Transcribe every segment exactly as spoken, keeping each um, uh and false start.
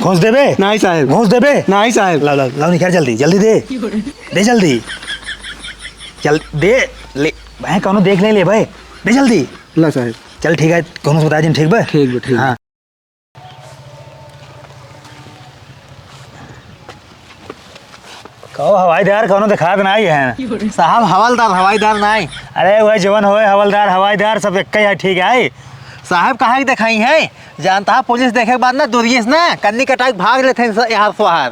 घूस देबे? नाहीं साहेब। घूस देबे? नाहीं साहेब। लाओ, लाओ, लाओ, निकाल जल्दी, जल्दी दे। दे जल्दी। चल, दे, ले, भाई, कौनो देख ले, ले भाई। दे जल्दी। ला साहेब। चल, ठीक है, कौनो से बता दिन, ठीक बा? ठीक बा, ठीक बा। हाँ। कहो हवाईदार, कौनो देखात नाई है। साहब, हवलदार, हवाईदार नाई। अरे, वह जवन होए, हवलदार, हवाईदार, सब एक ही है, ठीक है। साहब, कहाँ के देखाई है? जानता है, पुलिस देखे के बाद ना, दुरिये से ना, कन्नी कटाई के भाग लेते हैं स-, यहाँ से बाहर।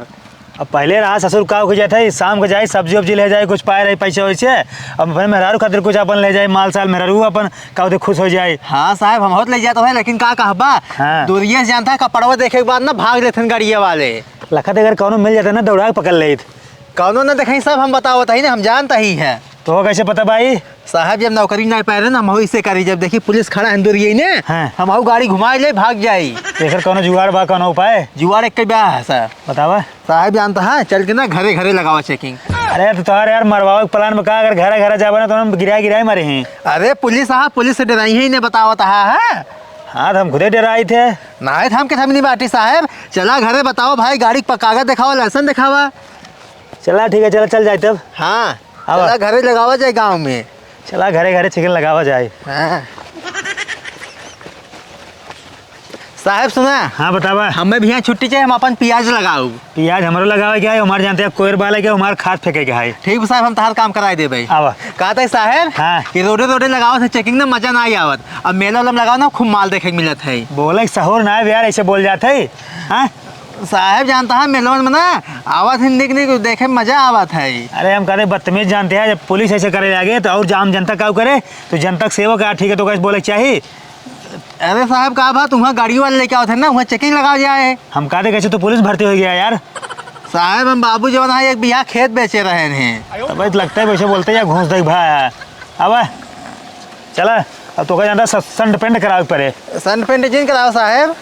अब पहले रहा ससुर, का हो जाता है, शाम को जाए, सब्जी उब्जी ले जाए, कुछ पाए रहे पैसे वैसे, अब अपने मेहरारू खातिर कुछ अपन ले जाए, माल साल, मेहरारू अपन का होते खुश हो जाए। हाँ साहब, हम होत ले जात है, लेकिन का कहबा, हाँ। दुरिये से जानता है, कपड़वा देखे के बाद ना भाग लेथन गाड़िया वाले। लखत अगर कौनो मिल जाता ना, दौड़ा के पकड़ लेत। कौनो ना देखाई साहब, हम बतावत ही ना, हम जानता ही है। तो कैसे पता भाई? साहब, जब नौकरी ना पाए रहे ना, हम इसे करी, जब देखी पुलिस खड़ा है दुरिये ने, हाँ। हम गाड़ी घुमा ले, भाग जाई। एकर कौनो जुगाड़ बा, कौनो उपाय? जुगाड़ एक बा है साहब। बतावा। साहब जानता है, चल के ना घरे घरे लगावा checking। अरे तो तोहार यार मरवावे के plan में का, अगर घरे घरे जाबे ना तो हम गिराए गिराए मरे हैं। अरे पुलिस साहब, पुलिस से डराई है, इन्हें बतावत है, हाँ? हाँ, तो हम खुदे डराई थे। नाहीं तो हम के थमनी बाटी साहब, चला घरे बतावा भाई, गाड़ी पर कागज देखावा, license देखावा। चला ठीक है, चला चल जाए तब। हाँ, आवा। चला घरे लगावा जाए गाँव में। चला घरे घरे checking लगावा जाए। हाँ। साहेब सुना। हाँ, बतावा। हमें भी यहाँ छुट्टी चाहिए, हम अपन पियाज लगाऊ। पियाज हमरो लगावे के है, हमार जानते हैं कोयर बाले के, हमार खाद फेंके के है। ठीक बा साहेब, हम तहार काम कराए देबे। आवा। कहते हैं साहेब हाँ। कि रोडे रोडे लगावत है checking ना, मजा ना आई आवत। अब मेला उला में लगाओ ना, खूब माल देखे के मिलत है। बोले के सहूर ना है यार, ऐसे बोल जाते हैं। हाँ? साहेब जानता है मेलवन में ना आवत है निक निक देखे में मजा आवत है। अरे हम कहते बदतमीज जानते हैं, जब पुलिस ऐसे करे लागे तो और आम जनता का करे? तो जनता के सेवक है, ठीक है, तो कैसे बोले के चाहिए? अरे साहब, का बात, वहाँ गाड़ी वाले लेके आवत है ना, वहाँ checking लगावा जाए। हम कहते कैसे तो पुलिस भर्ती हो गया यार। साहब, हम बाबू जवन है, एक बीघा खेत बेचे रहे हैं। तब तो लगता है वैसे बोलते या घूस दे भाई। अब चला, अब तो का जानता स-, संड पेंट करावे के पड़े। संड पेंट जिन कराओ साहब।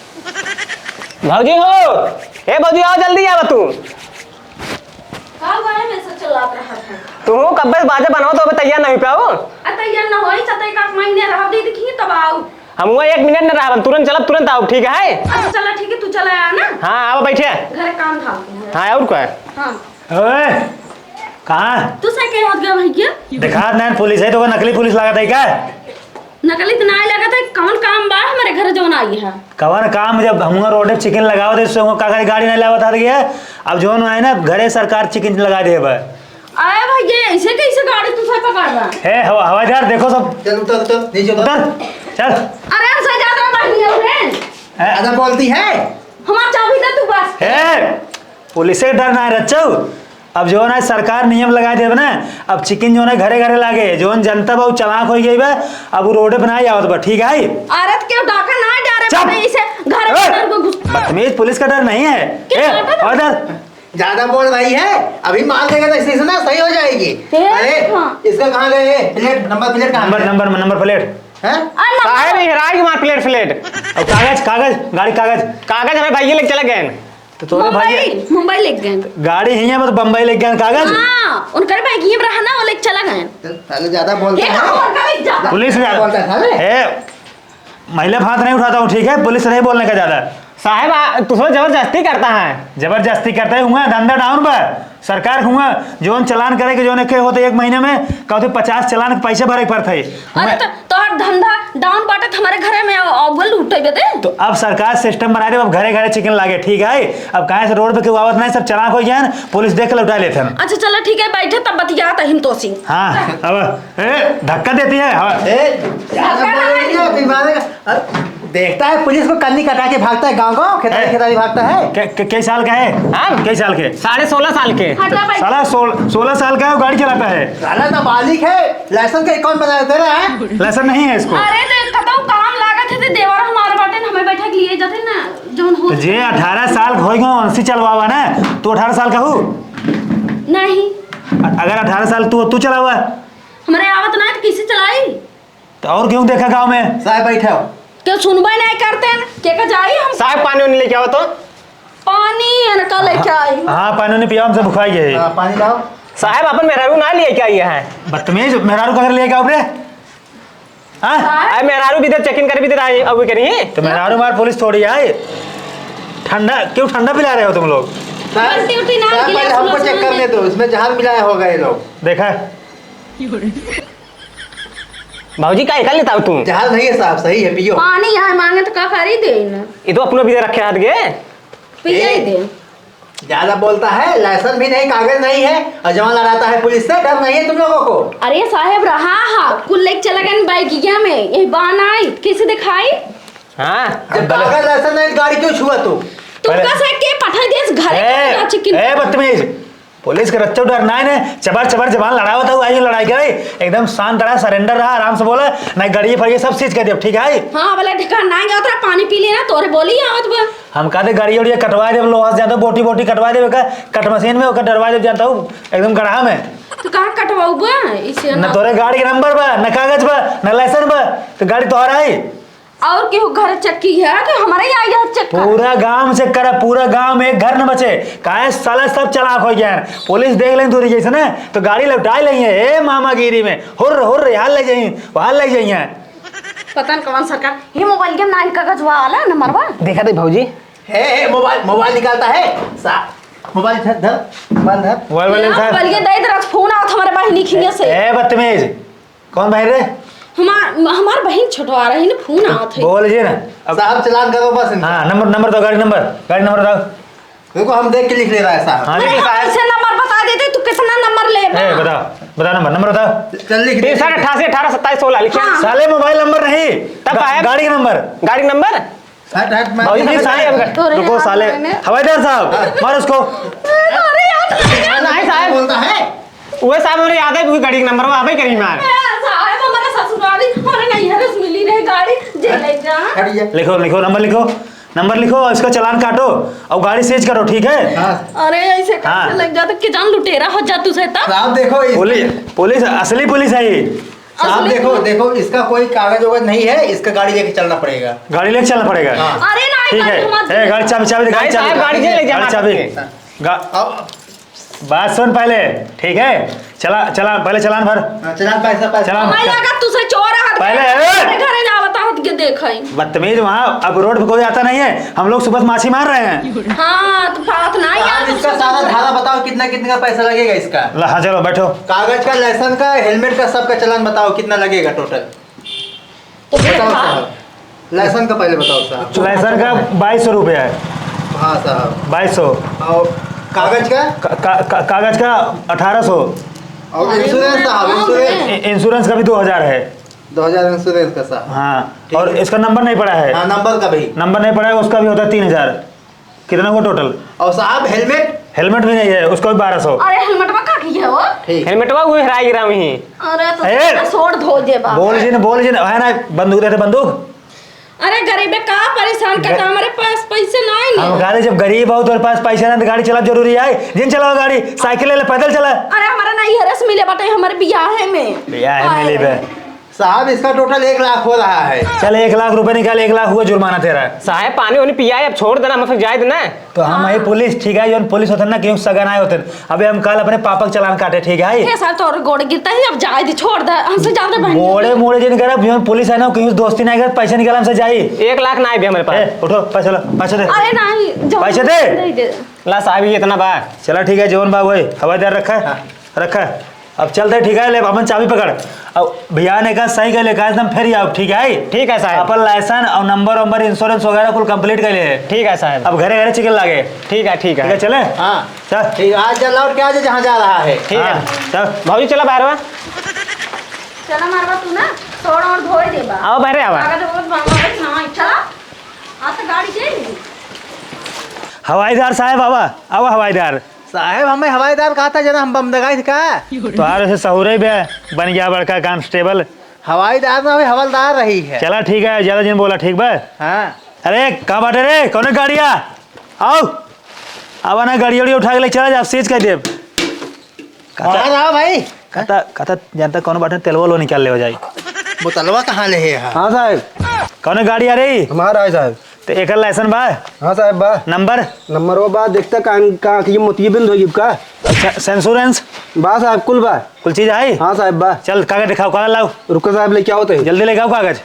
भौजी हो, ए भौजी, आओ जल्दी आवा तू। का बारे में सब चलात रहा था? तू कब्बे से बाजा बनाओ तो अबे तैयार नहीं पाओ। आ तैयार न होई, सत एक आध महीने रहब दे देखी तब आऊ। हम वो एक मिनट न रहब, हम तुरंत चलब, तुरंत आऊ, ठीक है? अच्छा चला ठीक है, तू चला आ ना। हाँ, आओ बैठे। घर काम था। हाँ, और का? हाँ। ओए, कहाँ? तू से के होत गया भैया? देखा ना पुलिस है तो वो नकली पुलिस लागत है का? नकली त नाय लागत है, कौन काम बा हमारे घर जौन आई है? कवन काम, जब हम रोडे पे checking लगावत है, सो का करे गाड़ी नहीं लावत आ रही है। अब जौन है ना, घरे सरकार checking लगा दे बा। अरे भैया, ऐसे कैसे गाड़ी तू सब पकड़ रहा? हे, हवा-, हवाईदार, देखो सब। चल, उतर, उतर, नीचे उतर। उतर, चल। अरे, हम सजा दो, बहिनी, उन्हें। हैं? ज्यादा बोलती है। हमार चाबी दे तू बस। हे, पुलिस से डर ना है, रच्चऊ। अब जौन है सरकार नियम लगाए देबे ना, अब checking जौन है घरे घरे लागे, जौन जनता बा उ चालाक हो गई बा, अब उ रोडे पे ना आवत बा, ठीक है? औरत के डाका ना डरे चुप! पड़े, इसे घर ए! अंदर को घुस बदतमीज, पुलिस का डर नहीं है। क्या ए, डर? और डर? ज्यादा बोल रही है, अभी मार देगा तो इससे ना सही हो जाएगी। ए, अरे, हाँ। इसका कहाँ गए? प्लेट, नंबर प्लेट कहाँ नंबर, गए? नंबर, नंबर प्लेट। हैं? आ, नंबर साहब, ये हेराई हमार प्लेट, प्लेट। और कागज, कागज, गाड़ी कागज। कागज हमें भैया लेके चले गए। तो तोरे मुंबई, भाई मुंबई लेके गए। गाड़ी ही है, बस बम्बई लेके गए कागज। हाँ, उनकर बैग ही रहा ना, वो लेके चला गए। पहले ज्यादा बोलता ये है। तो उनका भी ज्यादा पुलिस ज्यादा बोलता था बे। ए, महिला हाथ नहीं उठाता हूँ, ठीक है? पुलिस से नहीं बोलने का ज्यादा। साहब, आ, तू सब जबरदस्ती करता है। जबरदस्ती करता है, हुआ धंधा down बा। सरकार हुआ जौन चालान करे के जौन एक होते एक महीने में कहते पचास चालान के पैसे भरे के पड़ते हैं। अरे तो तोहर धंधा down बाटे, तो हमारे घरे में आव, आव, लूटे बे दे। तो अब सरकार system बना दे, अब घरे घरे checking लागे, ठीक है? अब काहे से रोड पे केहू आवत नहीं, सब चालाक हो गया है, पुलिस देख के लौटा लेते हैं। अच्छा चलो ठीक है, बैठे तब बतियात है हम तो सिंह। हाँ, अब, ए, धक्का देती है, हाँ। ए, ज्यादा बोल रही है, फिर मारेगा। अरे, देखता है पुलिस को, कन्नी कटा के भागता है गाँव गाँव, खेतारी ए, खेतारी भागता है। के, के, कई साल का है? हाँ? कई साल के? साढ़े सोलह साल के। हटा भाई। साला सोल-, सोलह साल का है, वो गाड़ी चलाता है। साला नाबालिग है, लाइसेंस का कौन बनाया, तेरा है? लाइसेंस नहीं है इसको। अरे तो एक कतौ काम लागत है, तो देवर हमारे बाटे, हमें बैठा के लिए जाते ना, जौन हो तो जे अठारह साल के होई गो, उनसे चलवावा ना, तू अठारह साल का हूँ? नहीं। अ-, अगर अठारह साल तू, तू चलावा? हमारे आवत ना है, तो किसे चलाई? तो और क्यों देखा गाँव में? साहब बैठो। क्यों सुनबे नहीं करते हैं? के का जाई हम? साहब पानी उनी लेके आओ तो। पानी इनका लेके आई। हाँ, पानी उनी पियाओ, हमसे भुखाई गए। हाँ, पानी लाओ। साहब अपन मेहरारू ना लेके आई है। बदतमीज, मेहरारू का घर लेके आओ रे। हाँ? साहब? अरे मेहरारू भी इधर checking कर भी इधर आई, अब करी। तो मेहरारू मार पुलिस थोड़ी आई। ठंडा, क्यों ठंडा पिला रहे हो तुम लोग? साहब, उल्टी उल्टी ना साहब, गिलास पहले हमको उलास चेक ना करने दे। दो, इसमें जहाज मिलाया होगा ये लोग। देखा? भौजी, का कर लेता हो तू? जहाज नहीं है साहब, सही है, पियो। पानी यहाँ मांगे तो का करी दे ना? ये तो अपनो भी रखे हाथ के। पिए ही ए, दे। ज्यादा बोलता है, लाइसेंस भी नहीं, कागज नहीं है, और जवान लड़ाता है पुलिस से, डर नहीं है तुम लोगों को? अरे साहेब, रहा हा, कुल लेके चला गए बैगिया में, यही बान आई, कैसे दिखाई? हाँ, जब अब गलत। कागज लाइसेंस नहीं, तो गाड़ी क्यों छुआ तू? तुमका पहले से के पठा दिया इस घरे ए, का चिकन? ए, बदतमीज, पुलिस के रच्चो डर ना है ने, चबर चबर जबान लड़ावत हूँ, आई लड़ाई करे, एकदम शांत रहा, सरेंडर रहा, आराम से बोला, नहीं गड़िए फड़िए सब सीज कर देब, ठीक है? हाँ, बोले ढेका ना गया उतरा, पानी पी लेना, तोरे बोली आवत बा। हम कहते गाड़ी उड़िया कटवा देब, लोहा से जानता हूँ, बोटी बोटी कटवा देब, का कट मशीन में ओकर डरवा देब, जानता हूँ, एकदम गड़हा में। तो कहाँ कटवाऊ बा? इसे न ना। तोरे गाड़ी के नंबर बा, न कागज बा, न लाइसेंस बा, तो गाड़ी तोहरा है? और केहू घर चेक की है कि हमारे यहाँ यहाँ चेक कर? पूरा गांव चेक करा, पूरा गांव में एक घर न बचे। काहे साला सब चालाक हो गया है। पुलिस देख लें दूरी जैसे ना, तो गाड़ी लौटा लेंगे। ए मामागिरी में हुर्र हुर्र यहाँ ले जाइए, वहाँ ले जाइए। पता न कौन सरकार। ये मोबाइल के नाइन कागज वाला नंबर बा। देखा दे भौजी। हे, हे, मोबाइल, मोबाइल निकालता है। सा-, मोबाइल धर, धर, मोबाइल धर। मोबाइल वाले ना, साहब। मोबाइल के दे दे, फोन आवत हमारे बहिनी खिया से। ए, बदतमीज। कौन बहिन रे? हमार, हमार बहिन छोटवा रही ना, फोन आवत है। बोल जी ना। अब साहब, चालान करो बस इनका। हाँ, नंबर, नंबर दो, गाड़ी नंबर, गाड़ी नंबर बताओ। देखो, हम देख के लिख ले रहा है साहब। हाँ, अरे, लिख। हम ऐसे नंबर बता देते, तू कितना नंबर ले बा? ए, बताओ, बताओ नंबर, नंबर बताओ। चल, लिख दे। तिरसठ अट्ठासी अठारह सत्ताईस सोलह लिखे। हाँ। साले, मोबाइल नंबर नहीं। तब गा-, का है? गाड़ी का नंबर। गाड़ी का नंबर? हट, हट, मैं भाई, नहीं, साले, हम कर। तोरे रुको, हाथ साले। में ने। हवाईदार साहब, हाँ। मारो उसको। अरे यार। नहीं, साहब। बोलता है। उहे साहब, हमरे याद है, उहे गाड़ी के नंबर, वो आबे करी मार। ए, साहब, हमारे ससुरारी, हमारे नैहर से मिली रहे गाड़ी, जे ले जा। हट जा। लिखो, लिखो, नंबर लिखो, नंबर लिखो, इसका चालान काटो और गाड़ी सीज करो, ठीक है? हाँ। अरे, ऐसे कैसे हाँ। लग जाता कि जान लुटेरा हो जा तुझे तब? साहब, देखो, इस पुलिस, पुलिस, असली पुलिस है ये। साहब, असली देखो, पुलिस। देखो, इसका कोई कागज वगज नहीं है, इसका गाड़ी लेके चलना पड़ेगा। गाड़ी लेके चलना पड़ेगा? हाँ। अरे, नहीं, ठीक है। गाड़ी हमारी ए, गाड़ी चाबी, चाबी दे, गाड़ी नहीं, चाबी। साहब, गाड़ी नहीं ले जा गाड़ी चाबी। सकते। गा-, अब बात सुन पहले, ठीक है? चला, चला, पहले चालान भर। हाँ, चालान, पैसा, पैसा। चालान। हमारे लगा तुझे चोर हाथ पहले, में ए! घरे जावता हाथ के देखाई। बदतमीज, वहाँ अब रोड पे कोई आता नहीं है, हम लोग सुबह से माछी मार रहे हैं। हाँ, तो बात नहीं आप यार, इसका सारा धारा बताओ, कितना, कितना का पैसा लगेगा इसका? ला, हाँ, चलो, बैठो। कागज का, लाइसेंस का, हेलमेट का, सबका चालान बताओ, कितना लगेगा टोटल? तो फिर बताओ हाँ। साहब, लाइसेंस का पहले बताओ साहब। लाइसेंस का बाईस सौ रुपया है। हाँ साहब। बाईस सौ। और कागज का? का, का, का, कागज का अठारह सौ। और इंश्योरेंस साहब, हाँ, इंश्योरेंस? हाँ। इ-, इंश्योरेंस का भी दो हजार है। दो हजार इंश्योरेंस का साहब। हाँ, ठीक और है। इसका नंबर नहीं पड़ा है। हाँ, नंबर का भी। नंबर नहीं पड़ा है, उसका भी होता है तीन हजार। कितना हुआ टोटल? और साहब, हेलमेट? हेलमेट भी नहीं है, उसका भी बारह सौ। अरे, हेलमेटवा का की है वो? ठीक। हेलमेटवा वो हेराई गिरा में ही। अरे, तो ए! इतना सोट धो दे बा। बोल जिन, बोल जिन, है ना, बंदूक देते, बंदूक। अरे, गरीबे का परेशान ग-, करता, हमारे पास पैसे नहीं है। हम कहा रहे, जब गरीब हो, तोरे पास पैसा नहीं, तो गाड़ी चलाब जरूरी है? जिन चलाओ गाड़ी, साइकिल ले ले, पैदल चला। अरे, हमारे नैहरे से मिले बाटे, हमारे बियाहे में। बियाहे में आए। मिले बे। साहब, इसका टोटल एक लाख हो रहा है। चल, एक लाख रुपए निकाल, एक लाख हुआ जुर्माना तेरा। साहब, पानी वानी पियाए, अब छोड़ देना, हम फिर जाए देना। तो हम हाँ। ये पुलिस, ठीक है, जौन पुलिस होते ना, केहू सगा ना होते। अबे हम कल अपने पापा के चालान काटे, ठीक है? हे साहब, तोर गोड़ गिरता ही, अब जाए दे, छोड़ दे, हमसे ज्यादा बहन मोड़े, मोड़े जिन करब, जौन पुलिस है ना, केहू दोस्ती नहीं करत, पैसे निकाल हमसे जाई। एक लाख ना आए भी हमारे पास। ए, उठो, पैसा लो, पैसा दे। अरे नहीं, जो पैसे दे। नहीं दे। ला साहब, ये इतना बा। चला, ठीक है, जौन बा वही, हवाईदार रखा है, हाँ। रखा है। अब चलते, ठीक है, ले अपन चाबी पकड़। अब भैया ने कहा सही कर ले, कहा एकदम फिर आओ, ठीक है? ठीक है साहब। अपन लाइसेंस और नंबर वंबर, इंश्योरेंस वगैरह कुल कंप्लीट कर ले। ठीक है साहब। अब घरे घरे चिकन लागे। ठीक है, ठीक है। ठीक है, चले? हाँ। चल। ठीक है, आज जा लौट के आ जा जहाँ जा रहा है। ठीक है। हाँ, चल। भौजी चला बाहरवा। चला मारवा तू ना, छोड़ और धोए देबा। आओ बाहरे आवा। कागज वगज मंगवा के ना, चला। आज तो गाड़ी दे ली। हवाईदार साहब आवा, आवा हवाईदार। साहेब, हमें हवाईदार कहा था, जना हम बम दगाई थे का? तोहार से सहुरे बे, बन गया बड़का कांस्टेबल। हवाईदार ना, हमें हवलदार रही है। चला ठीक है, ज्यादा जिन बोला, ठीक बा? हाँ। अरे, का बाटे रे? कौने गाड़िया? आओ। आवा ना, गाड़ी उड़ी उठा के ले चला जा, सीज कर देब। कहता, कहाँ रहा भाई? कहता, कहता, जानता कौन बाटे, तेलवा लो निकाल ले हो जाई। बोतलवा कहाँ ले है? हाँ साहब। कौने गाड़ी आ रही? हमारा है साहब। तो एकर लाइसेंस बा? हाँ साहब, बा। नंबर? नंबर वो बा, देखता कहाँ, कहाँ की मोतिये बिंद होई का? अच्छा, इंश्योरेंस? बा साहब, कुल बा। कुल चीज आई? हाँ साहब, बा। चल, कागज दिखाओ, कागज लाओ। रुको साहब, लेके आओ तो। जल्दी लेके आओ कागज।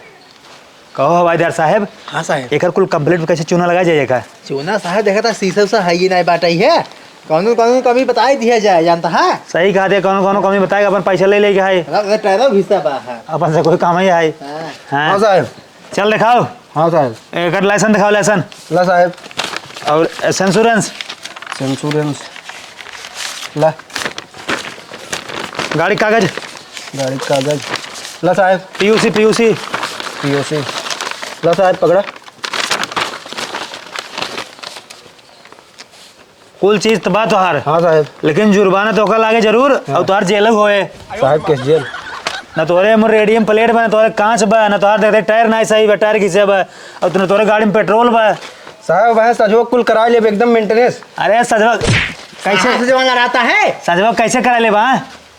कहो हवाईदार साहेब। हाँ साहेब। एकर कुल complete कैसे चूना लगा जाए एकर? चूना साहेब, देखा था शीशा उसा है ही नहीं बाटा ही है। कौनो कौनो कमी बताई दिया जाए, जानता है? सही कहा दे, कौनो कौनो कमी बताएगा, अपन पैसा ले लेके है। अरे, टायरो घिसा बा है। अपन से कोई काम ही है। हाँ। हाँ। हाँ साहेब। चल दिखाओ। हाँ साहेब। एकर license दिखाओ, license। ला साहेब। और insurance। Insurance। ला। गाड़ी कागज। गाड़ी कागज। ला साहेब। P U C, P U C। P U C। ला साहेब, पकड़ा। कुल चीज तो बा तोहार। हाँ साहेब। लेकिन जुर्माना तो ओकर लागे जरूर, हाँ। और तोहार जेल होए। साहेब, किस जेल? ना तोरे में रेडियम प्लेट बा, ना तोरे कांच बा, ना तोहार देख, देख, टायर ना सही बा, टायर घिसे बा, और तूने तोरे गाड़ी में पेट्रोल बा। साहेब, वह सजो कुल करा लेब, एकदम maintenance। अरे सजवा कैसे? कहाँ से जवान लड़ाता है? सजवा कैसे करा लेबा?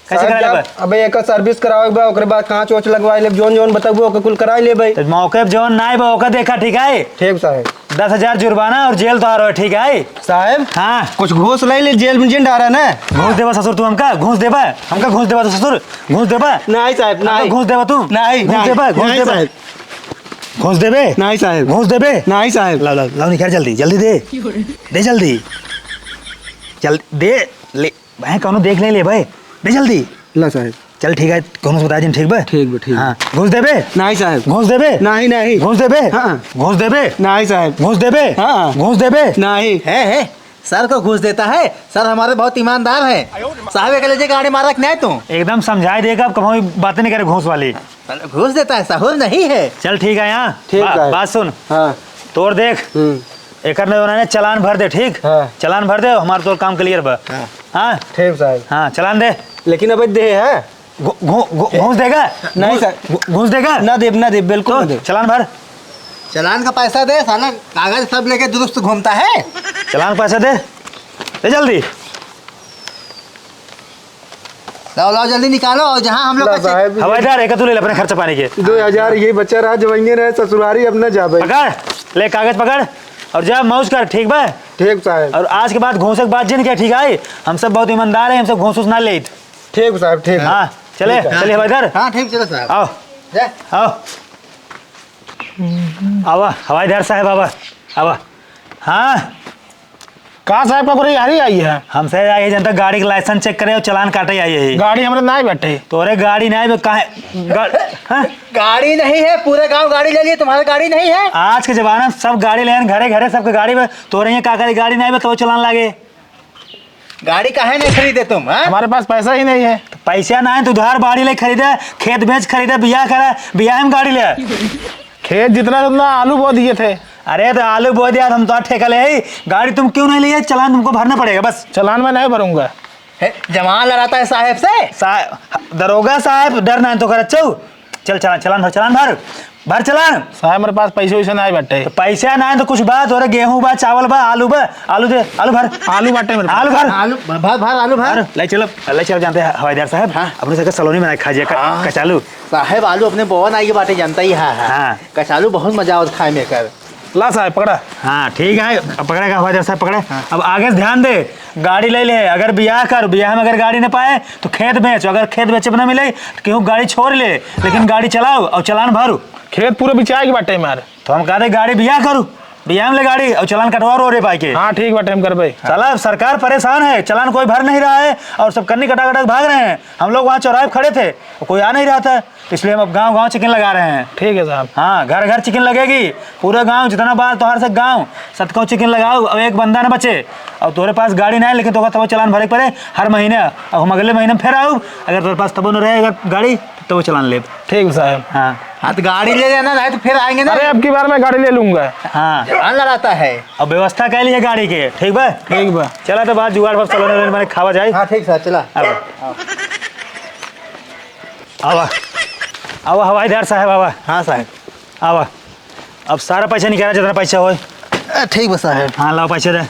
कैसे साहब, करा लेबे? जब अबे एकर service करावे के बा, ओकरे बाद कांच ओंच लगवाए लेब, जौन जौन बतबो ओके कुल कराए लेबे। तो मौके पे जौन नाई बा, ओके देखा, ठीक है? ठीक साहब। दस हजार जुर्माना और जेल तोहार होए, ठीक है? साहब, हाँ। कुछ घूस ले ले, जेल में जिन डारा ना। घूस देबा ससुर तू हमका? घूस देबा? हमका घूस देबा तू ससुर? घूस देबा? नहीं साहब, हमका नहीं। घूस देबा तू? नहीं, घूस नहीं, देबा? घूस नहीं देबा? साहब। घूस देबे? नहीं साहब। घूस देबे? नहीं साहब। लाओ, लाओ, लाओ, निकाल जल्दी, जल्दी दे। दे जल्दी। जल्दी दे, ले। भाई, कौनो देख ले, ले भाई। दे जल्दी। ला साहब। चल, ठीक है, कौनो से बता दिन, ठीक बा? ठीक बा, ठीक बा। हाँ, घूस देबे? नहीं साहब। घूस देबे? नहीं, नहीं। घूस देबे? हाँ। घूस देबे? नहीं साहब। घूस देबे? हाँ। घूस देबे? नहीं। है, है। सर को घूस देता है? सर हमारे बहुत ईमानदार हैं। साहब, एक ले जाके गाड़ी मार रख नहीं तू। एकदम समझाए देगा, अब कभी बातें नहीं करे घूस वाली। घूस देता है, सहूर नहीं है। चल, ठीक है, यहाँ। ठीक बा-, है। बात सुन। हाँ। तोर देख। हम्म। एकर में उन्होंने चालान भर दे, ठीक? हाँ। चालान भर दे, हमार तोर काम clear बा। हाँ। हाँ? ठीक साहब। हाँ, चालान दे। लेकिन अबे दे, हाँ? घू-, घू-, घू-, घूस देगा? नहीं घूस, सर। घू-, घूस देगा? ना देब, ना देब, बिल्कुल तो ना देब। चालान भर। चालान का पैसा दे, साला कागज सब लेके दुरुस्त घूमता है। चालान का पैसा दे। दे जल्दी। लाओ, लाओ, जल्दी निकालो और जहाँ हम लोग ला का चेक साहब, हवाईदार, एक तू ले ले अपने खर्चा पानी के। दो हजार ये बच्चा रहा, जवाइए रहे, ससुरारी अब न जाबे। पकड़, ले कागज पकड़ और जा मौज कर, ठीक बा? ठीक साहब। और आज के बाद घूसे के बात जिन के, ठीक है? हम सब बहुत ईमानदार हैं, हम सब घूस उस ना लेत। ठीक साहब, ठीक। हाँ, चले, ठीक है। चलिए हवाईदार। हाँ, ठीक, चलो साहब। आओ। जा। आओ। आवा, हवाईदार साहब, आवा, आवा। हाँ। का साहब का कोई यारी आई है? हमसे आई है, जनता गाड़ी के license check करे और चालान काटे आई है। गाड़ी हमरे नाई बैठे। तोरे गाड़ी नाई बे, काहे? गा-, हाँ? गाड़ी नहीं है, पूरे गांव गाड़ी ले लिए, तुम्हारे गाड़ी नहीं है? आज के जमाना में सब गाड़ी लेन, घरे घरे सबके गाड़ी बा। तोरे यहाँ का करे, गाड़ी नाई बा, तो चालान लागे। गाड़ी काहे नहीं खरीदे तुम, हाँ? हमारे पास पैसा ही नहीं है। तो पैसा ना है तो उधार बाड़ी ले खरीदे, खेत बेच खरीदे, बियाह करा, बियाह में गाड़ी ले। खेत जितना उतना आलू बो दिए थे। अरे तो आलू बो दिया, हम तो ठेका ले आई। गाड़ी तुम क्यों नहीं लिए? चालान तुमको भरना पड़ेगा बस। चालान मैं नहीं भरूंगा। हे, जवान लड़ाता है साहेब से। सा-, दरोगा साहेब, डर ना है तो कर, अच्छा। चल, चालान, चालान भर, चालान भर, भर चालान। साहब, मेरे पास पैसे वैसे ना आए बट्टे। तो पैसा ना है तो कुछ बा, तोरे गेहूं बा, चावल बा, आलू बा, आलू दे, आलू भर। आलू बाटे मेरे पास। आलू भर। आलू भ-, भर, भर, आलू भर। भर, ले चल, ले चल, जानते हैं हवाईदार साहब, हाँ। अपने सबके सलोनी में खाई जाए, क-, हाँ। कचालू। साहब, आलू अपने बोआ ना आइए बाटे, जानता ही है, है। हाँ। कचालू बहुत मजा आवत खाए में कर। ला साहब, पकड़ा। हाँ, ठीक है, अब पकड़ेगा हवाईदार साहब, पकड़े। हाँ। अब आगे से ध्यान दे, गाड़ी ले ले, अगर बियाह कर, बियाह में अगर गाड़ी न पाए, तो खेत बेच, अगर खेत बेचे में ना मिले, तो केहू गाड़ी छोड़ ले, लेकिन गाड़ी चलाओ और चालान भरो। खेत पूरा बिचाए के बाटे मार। तो हम कहते गाड़ी बियाह करू, बियाह में ले गाड़ी और चालान कटवा रो रे पाई के। हाँ, ठीक बाटे, हम करबे। साला, अब सरकार परेशान है, चालान कोई भर नहीं रहा है और सब कन्नी कटा कटा के भाग रहे हैं। हम लोग वहाँ चौराहे पे खड़े थे, कोई आ नहीं रहा था, इसलिए हम अब गाँव गाँव चेकिंग लगा रहे हैं। ठीक है साहब। हाँ, घर घर चेकिंग लगेगी, पूरा गाँव जितना बार तोहार से गाँव, सबको चेकिंग लगाओ, अब एक बंदा ना बचे। अब तोरे पास गाड़ी ना है, लेकिन तोका तबो चालान भरे के पड़े हर महीने। अब हम अगले महीने में फिर आऊ, अगर तोरे पास तबो न रहे अगर गाड़ी, तबो चालान लेब। ठीक साहब। हाँ। हाँ, तो गाड़ी ले लेना, नहीं तो फिर आएंगे ना। अरे, अब की बार मैं गाड़ी ले लूंगा। हाँ। चालान लड़ाता है। अब व्यवस्था कर लिए गाड़ी के, ठीक बा? ठीक बा। चला तो बात जुगाड़, बस चलो ना, मैंने खावा जाए। हाँ, ठीक साहब, चला। अब। आवा, आवा हवाईदार साहब, आवा। हाँ साहब। आवा। अब सारा पैसा निकाला, जितना पैसा होए। अ, ठीक बा साहब। हाँ, लाओ पैसा दे।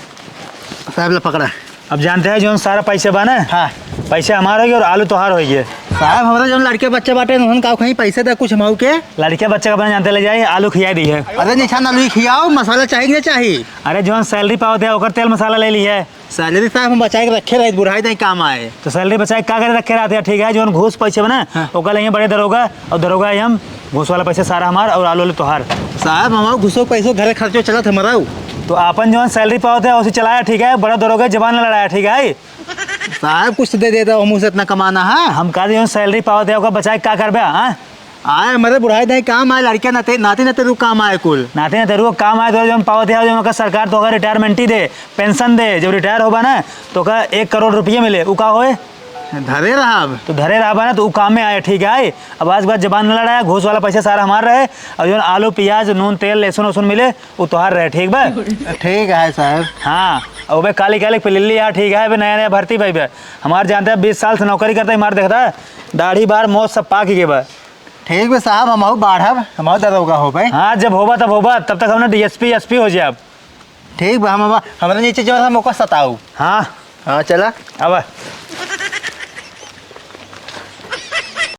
साहब, ला पकड़ा। अब जानते हैं, जौन सारा पैसा बा ना, हाँ। पैसे हमार होइगे और आलू तोहार होइगे। साहब, हमरा जौन लड़के बच्चे बाटे, उन्हन का कहीं पैसे दे कुछ हमहू के। लड़के बच्चे का अपना जानते ले जाई, आलू खिया दी है। अरे निशान, आलू ही खियाओ, मसाला चाही कि ना चाही? अरे जौन सैलरी पावत है, ओकर तेल मसाला ले ली है। सैलरी साहब हम बचाए के रखे रहे, बुढ़ाई दाई काम आए। तो सैलरी बचाए का करे रखे रहते हैं, ठीक है? जौन घूस पैसे बना, हाँ। ओकर लेंगे बड़े दरोगा, और दरोगा ही हम, घूस वाला पैसे सारा हमार और आलू वाले तोहार। साहब, हमार घूसो पैसो घरे खर्चो चलत हमारा। तो आपन जौन सैलरी पावत है, उसे चलाया, ठीक है? बड़ा दरोगा जबान न लड़ाया, ठीक है? साहब, कुछ तो दे देता, हमहू से इतना कमाना है। हम कहा जौन सैलरी पावत है, ओकर बचाए का करबे, हाँ? आए, हमारे बुढ़ाई दाई काम आए, लड़के नाते, नाती नाते रू काम आए कुल। नाती नाते रू काम आए, तो जौन पावत है, जौन ओकर सरकार तो ओकर रिटायरमेंट ही दे, पेंशन दे। जब रिटायर होबा ना, तो ओकर एक करोड़ रुपये मिले, उ का होए? धरे रहब। तो धरे रहबा ना, तो उ काम में आए, ठीक है? अब आज के बाद जबान न लड़ाया, घूस वाला पैसा सारा हमार रहे, और जौन आलू, प्याज, नून, तेल, लहसुन, वहसुन मिले, उ तोहार रहे, ठीक बा? ठीक है साहब। हाँ, अबे काली काली पिलिल्ली यार, ठीक है, अबे नया नया भर्ती भाई बे। हमार जानते हैं, बीस साल से नौकरी करता है, हमार देखता है, दाढ़ी बार मौत सब पाक गए बा। ठीक बा साहब, हमहू बाढ़ब, हमहू दरोगा होबे। हाँ, जब होबा तब होबा, तब तक हमने डीएसपी, एसपी हो जाए। ठीक बा, हम, हम, हमरा नीचे जो हम ओकर सताऊ। हाँ। हाँ, चला। अब